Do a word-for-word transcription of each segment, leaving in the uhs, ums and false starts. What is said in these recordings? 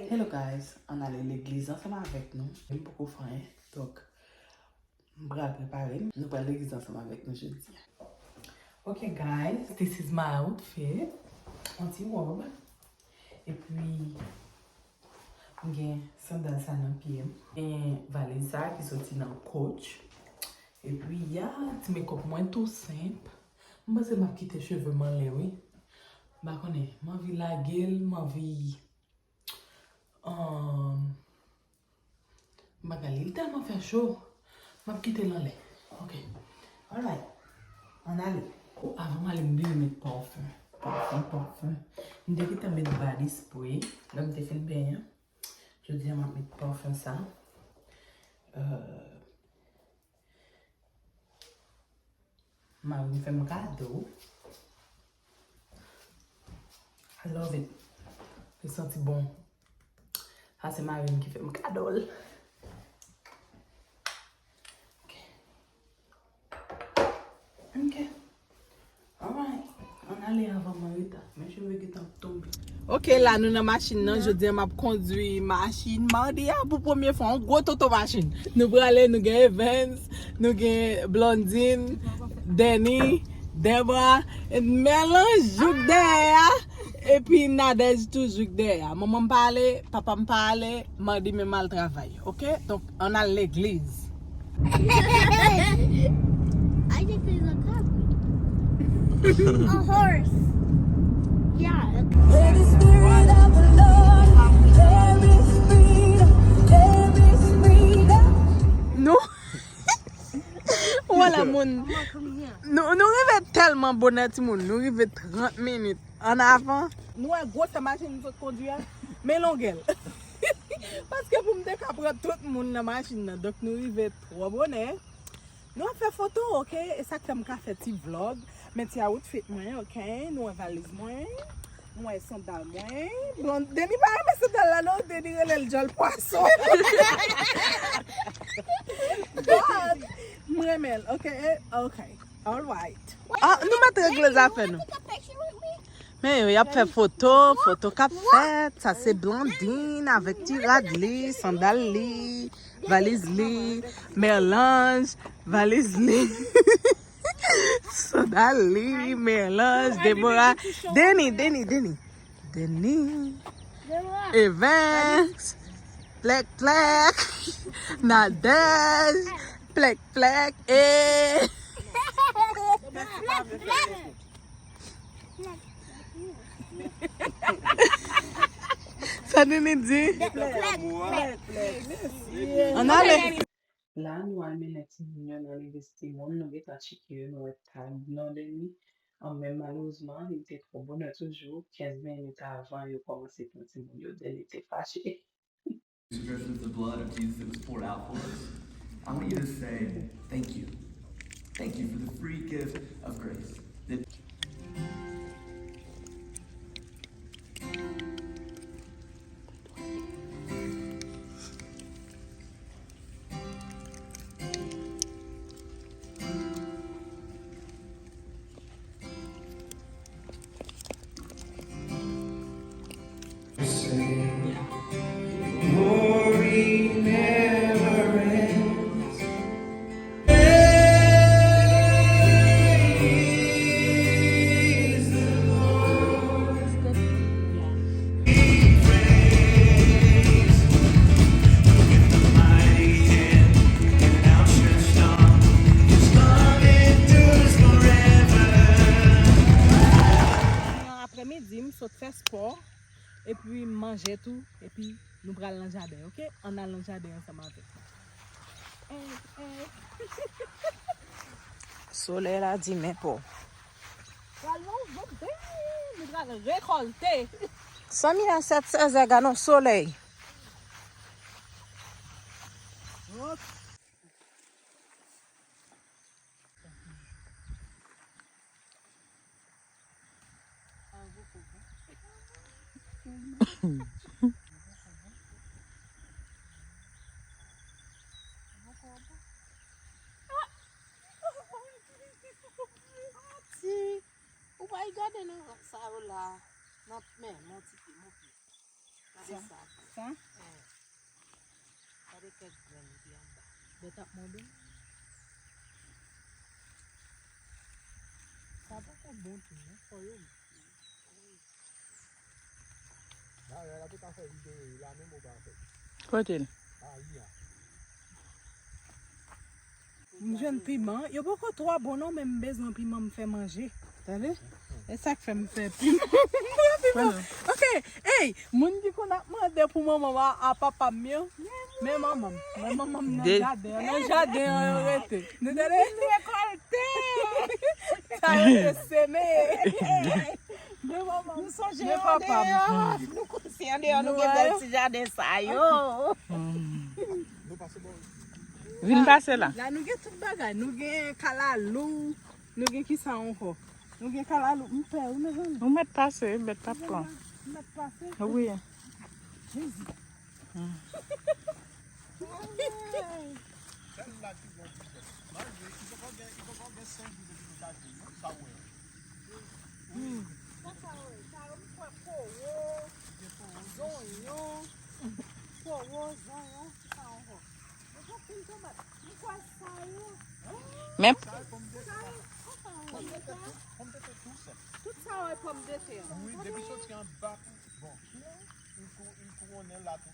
Hello guys, ann ale legliz ansanm avèk nou. M poko fè anyen, donk m pral prepare m. Nou pral legliz ansanm avèk nou jodi a. Ok guys, this is my outfit. Yon ti wòb. Epi m gen sandal sa nan pye m. Gen valiz sa ki soti nan Coach. Epi ya, ti makeup mwen tou senp. M panse m ap kite cheve m anlè wi. M pa konnen, m anvi lage l, m anvi um, m pa ka li, li tèlman fè cho. M ap kite l anlè. Ok. Alright. Ann ale. Oh, avan m ale m bliye met parfum. Parfum, parfum. M te gentan met body spray lè m te fin benyen. Jodi a m ap met parfum sa. Euh, Mari m fè m kado. I love it. Li santi bon. Sa se mari m ki fè m kado l. Ok. Ok. Alright. Ann ale avan m an reta. Men cheve gentan ap tonbe. Ok, la nou nan machin nan. Jodi a m ap kondwi machin Mardi a pou premye fwa. Yon gwo toto machin. Nou prale, nou gen Evans, nou gen Blondine, Danny, Debra, Merlange jouk dèyè a. Epi Nadège tou jouk dèyè a. Manman m pa ale, papa m pa ale, Mardi menm al travay. Ok? Donk, ann al legliz. I think there's a car. A horse. Yeah. Where the Spirit of the Lord, there is freedom, there is freedom. Nou, wala moun. Nou, nou rive tèlman bonè, timoun. Nou rive trant minit an avan. Nou wè gwosè machin nou sot kondwi a? Men longè l. Paske pou m te ka pran tout moun nan machin nan. Donk, nou rive twò bonè. Nou ap fè foto, ok? E sa k fè m ka fè ti vlog. Men ti outfit mwen, ok? Nou wè valiz mwen. Nou wè sandal mwen. Bon, Deni pa renmen sandal la, non. Deni rele l djòl pwason. But, m renmen l, ok? Ok. Alright. Ah, nou mèt regle zafè nou. Men yo, y ap fè foto, foto k ap fèt. Sa se Blondine avèk ti rad li, sandal li, valiz li, Merlange, valiz li, sandal li, Merlange, Debora, Deni, Deni, Deni, Deni, Evans, plèk, plèk, Nadège, plèk, plèk, e. Sa Nini di? Ann ale. La, nou al mennen timoun yo nan legliz timoun. Nou gentan tcheke yo, nou wè tab nan Deni. An, men malerezman, li te twò bonè toujou. Kenz minit avan yo kòmanse pran timoun yo, Deni te fache. Subscription to the blood of Jesus that was poured out for us. I want you to say, "Thank you. Thank you for the free gift of grace." That Aprèmidi, m sot fè spò, epi m manje tou, epi nou pral nan jaden, ok? Ann al nan jaden ansanm avèk mwen. Ey, ey. Solèy la di men pa w. Pral nan yon vant beni, nou pral rekòlte. Sanmi a sèt sèzè, gade yon solèy. Hop. Ou pa gade nan sa yo la. Nan men, mon ti pye, mon pye. Gade sa. Sa? Gade kèk grenn ki anba. Bèt ap mòde. Sa poko bon tou, non? Fò yo. Dayè, la te ka fè videyo la, menm ou pa fè. Kote l? Ayi a. M jwenn piman. Yo poko twò bon non, men m bezwen piman m fè manje. Tande? E sa k fè m fè piman. M pran piman. Ok. Ey, moun ki konn ap mande pou manman m a, a papa m yo. Men manman m. Men manman m nan jaden an. Nan jaden an yo rete. Nou tande? Nou rekòlte. Sa yo te seme. Men manman m. Nou sonje andeyò. Nou kousi andeyò, nou gen bèl ti jaden sa yo. Vin pase la. La nou gen tout bagay. Nou gen kalalou. Nou gen kisa ankò? Nou gen kalalou. M pè wi, mezanmi. Ou mèt pase, bèt p ap pran. M mèt pase. Wi. Jezi. Sèl la ki gen ti bèt. Manje, li poko gen, li poko gen senk jou depi nou ta jwenn, non? Sa w wè. Wi. Sa, sa w wè. Sa yo, m kwè powo, zonyon, powo, zonyon, ki sa ankò? Mwen gen anpil tomat. M kwè sa yo. Men sa yo, pòmdetè. Sa yo, sa yo, pòmdetè. Pòmdetè tou sèk. Tout sa yo e pòmdetè. Wi, depi soti anba pou, bon, li kou-, li kouwonnen la tou.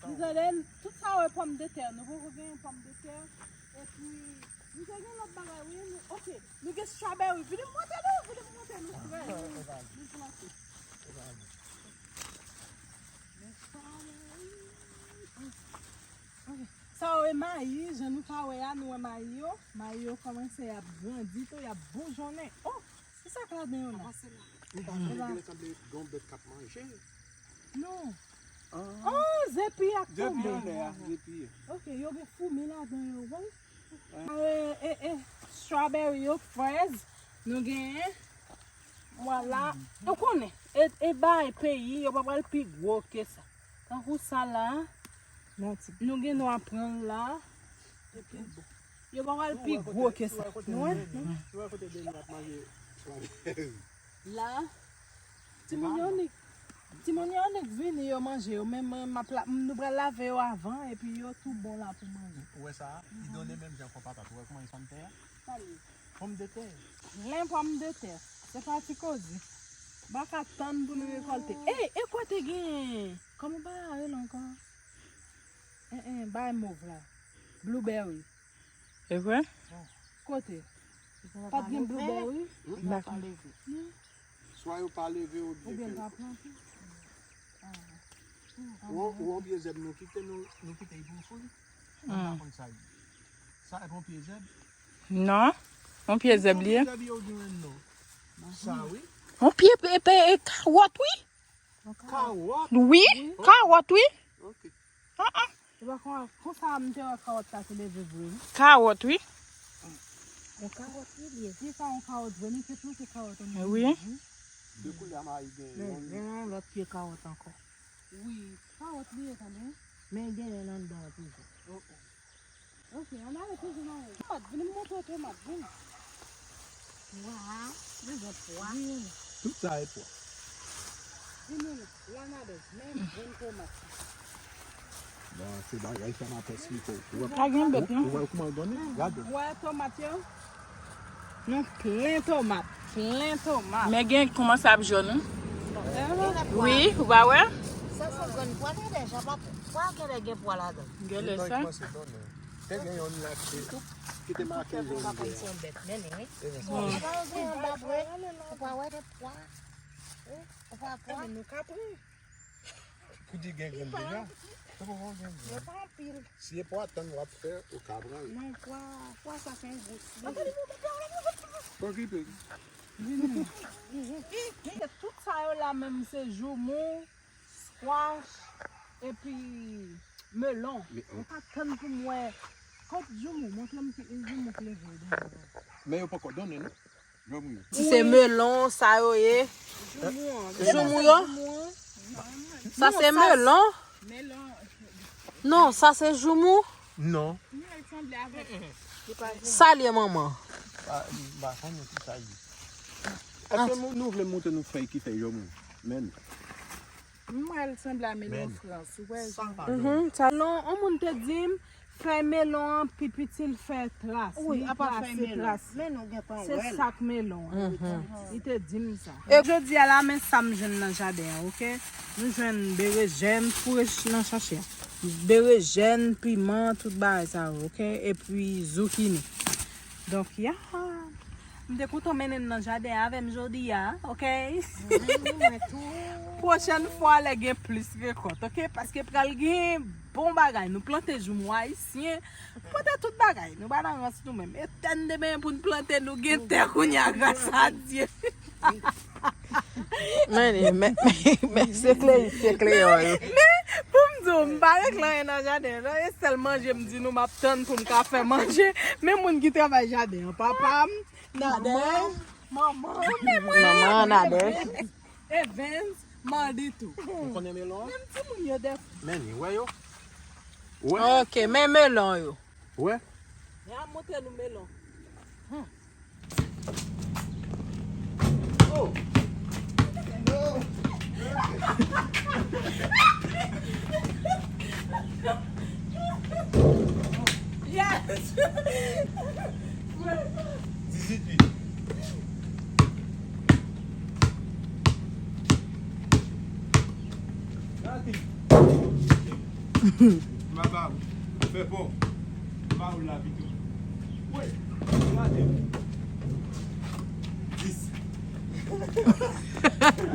Tout anwo. Tout sa yo e pòmdetè. Nou poko genyen pòmdetè. Epi, nou te gen lòt bagay, wi. Nou, ok, nou gen strawberry. Vini m montre nou, vini m montre nou frè. Nou plante. Men strawberry. Ok. Sa yo e mayi, jan nou ka wè a, nou wè mayi yo. Mayi yo kòmanse, y ap grandi tou, y ap boujonnen. Oh, se sa k ladan yo la? Ou pa konnen genlè sanble gon bèt k ap manje. Non. Oh, zepi ak tonbe. Zepi anlè a, zepi. Ok, yo gen foumi ladan yo, wi. E, e, e, strawberry yo, frèz, nou genyen. Vwala. Ou konnen, e, e bay peyi, yo pa pral pi gwo ke sa. Tankou sa la, nou gen dwa pran l la. Yo pa pral pi gwo ke sa. Nou wè? Ou wè kote Deni ap manje strawberry? La, timoun yo nik, timoun yo nik vini, yo manje yo, men mwen, m ap la, nou pral lave yo avan, epi yo tou bon la pou manje. Ou wè sa a? Li donnen menm jan kon patat. Ou wè kòman li fann tè a? Sa l ye? Pòmdetè. Plen pòmdetè. Se pa ti koze. M pa ka tann pou nou rekòlte. Ey, e kote gen? Kòman bagay yo rele ankò? En, en, bay mov la. Blueberry. E vre? Kote? Pa t gen blueberry? Li pa leve. Swa yo pa leve oubyen ke pa plante. Ou, ou yon pye zèb nou kite, nou, nou kite li pou fou li. Mwen pa konn sa li ye. Sa e pa yon pye zèb? Non. Yon pye zèb li ye. Yon pye zèb yo gen non. Sa wi. Yon pye pe, pe, e kawòt wi. Kawòt? Wi, kawòt wi. Ok. Ah, ah. E pa kon, konsa m te wè kawòt la te leve vre wi. Kawòt wi. Yon kawòt wi li ye. Li pa yon kawòt vre, men se plante kawòt an. Wi. De koulè mayi gen. Men yon lòt pye kawòt ankò. Wi, kawòt li ye tande. Men genyen anndan an toujou. Oh, oh. Ok, ann ale toujou nan tomat. Vin m montre w tomat, vin. Pwa, nou gen pwa. Vin. Tout sa e pwa. Vin, vin, la n ale, men grenn tomat. Bon, se bagay sa m ap esplike w. Ou wè, pa gen bèt, non? Ou wè kòman l donnen? Gade. Ou wè tomat yo? Nou plen tomat, plen tomat. Men gen kòmanse ap jòn wi. Wi, ou pa wè? Sa se grenn pwa, men deja pa, pa genlè gen pwa ladan. Genlè sa. Te gen youn la ki te, ki te make jòn. Ou pa konn se yon bèt, men li, wi. Bon. Ou pa wè gen yon bab, wi. Ou pa wè de pwa. Wi, ou pa pwa. Men nou ka pran. Kou di gen grenn deja. Se poko gen grenn. Yo pa anpil. Si e pwa tann w ap fè, ou ka pran l. Non, pwa, pwa sa se yon gwo sou. Pa okipe li. Vini. Tout sa yo la menm se joumou, squash, epi melon. Mwen pa tann pou m wè. Kot joumou? Montre m ki joumou k leve devan. Men yo poko donnen, non? Joumou yo. Si se melon, sa yo ye. Joumou an. Joumou yo? Sa se melon? Non, sa se joumou? Non. Sa l ye, manman? M pa konnen ki sa l ye. Èske nou, nou vle montre nou fèy ki fè joumou? Men. M wè l sanble a melon Frans, ou wè jan. Mhm, sa. Non, yon moun te di m, fèy melon an pi piti l fè tras. Wi, li apa trase fèy melon? Tras. Men nou gentan wè l. Se sak melon an. Mhm. Li te di m sa. E jodi a la, men sa m jwenn nan jaden an, oke? Nou jwenn berejèn, foure ch-, nan chache a. Berejèn, piman, tout bagay sa yo, oke? Epi zoukini. Donk, ya. M te kontan mennen n nan jaden avè m jodi a, oke? Mhm, mwen tou. Pwochèn fwa, lè gen plis rekòt, oke? Paske pral gen bon bagay. Nou plante joumou ayisyen, plante tout bagay. Nou pa nan rans nou menm. E tè n te benyen pou n plante, nou gen tè kounye a, gras a Dye. Men, men, men, men, se kleyis, se kleyòl. Men, pou m di w, m pa regle anyen nan jaden an, non. E sèl manje m di nou m ap tann pou m ka fè manje. Men moun ki travay jaden an, papa m, Nadège, manman m, manman Nadège, Evens, Mandy tou. Ou konnen melon an? Menm timoun yo dèfwa. Men, ou wè yo? Ou wè? Ok, men melon yo. Ou wè? Men ap montre nou melon. Hmm. Oh! Yes! Dizuit uit. Gade. M ap ba ou. Fè bon. M ba ou la pito. Wi. Gade. Dis.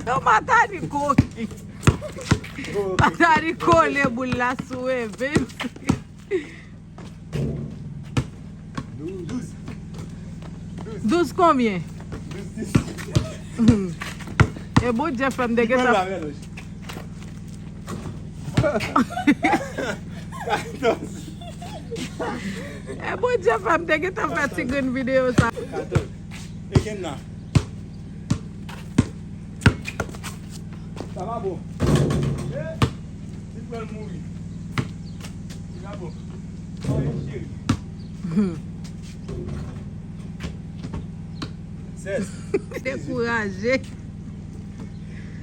Non, Matani koke. Matani kole boul la sou Evens. Douz. Douz konbyen? Douz dis. E Bondye fè m te gentan. E Bondye fè m te gentan fè ti grenn videyo sa. Katòz. E gen nan. Sa pa bon. Eh, li pral mouri. Li pa bon. Anyen, cheri. Sèz. Dekouraje.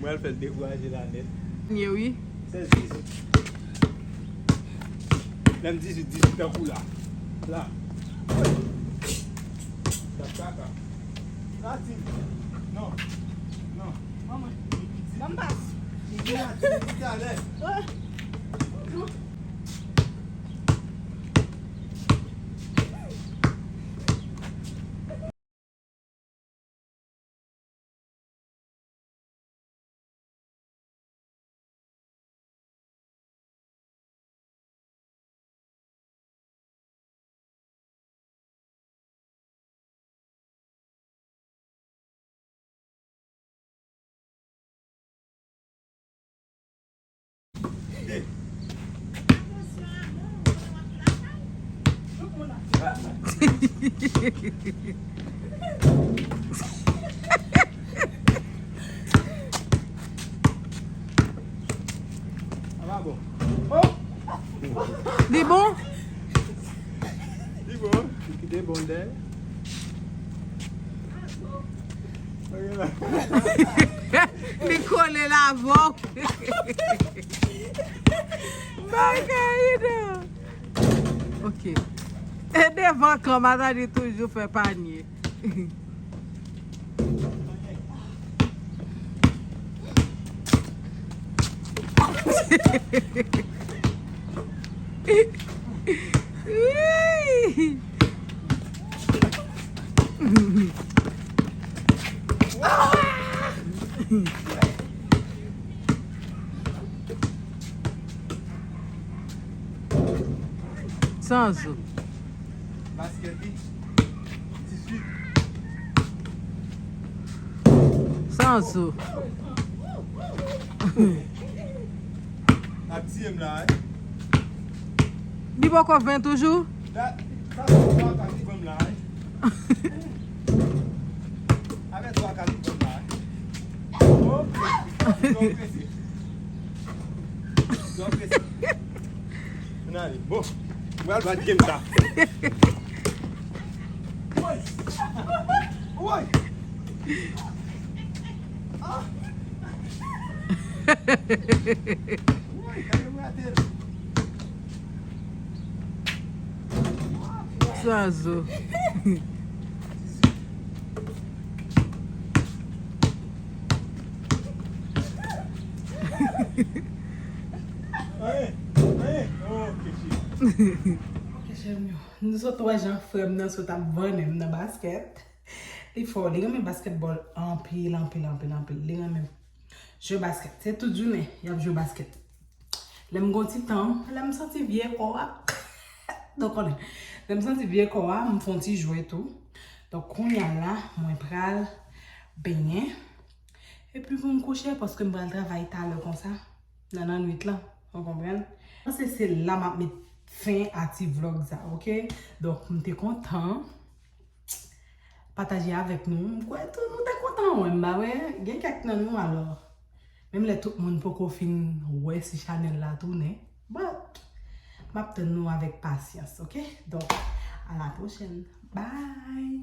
Mwen al fè l dekouraje la nèt. Ye wi. Sèz, dizuit. Menm dizuit, dizuit tankou la. La. Sa kaka. Sa ti. Non. Non. Manman. Manman. Li di la ti talè. Li bon? Li bon. Li kite bon dèyè. Li kole l avè w. Bagay non. Ok. E devan kan Matani toujou fè panye. San zo. Dizuit. San zo. Ap tiye m la, wi. Li poko ven toujou? Dat, sa se twa kat li ban m la, wi. Avè twa kat li ban m la, wi. Ok. Twò prese. Twò prese. Ann ale. Bon. Mwen al bat game sa. Woy! Woy! Ah! Sa zo. Ok, chèm yo. Nou sot wè jan frè m nan sot ap vannen m nan baskèt. Li fò, li renmen baskètbòl anpil, anpil, anpil, anpil. Li renmen jwe baskèt. Se tout jounen, y ap jwe baskèt. Lè m gon ti tan, lè m santi vye kò a. Donk, konnen. Lè m santi vye kò a, m fè yon ti jwe tou. Donk, kounye a la, mwen pral benyen. Epi pou m kouche, paske m pral travay talè konsa. Nan lannwit lan, ou konprann? Panse se la m ap met fen a ti vlog sa, ok? Donk, m te kontan pataje avèk nou. M kwè tou nou te kontan wè m, ba wè. Gen kèk nan nou alò. Menm lè tout moun poko fin wè si chanèl la tounen. But, m ap tann nou avèk pasyans, ok? Donk, a la pwochèn. Bye!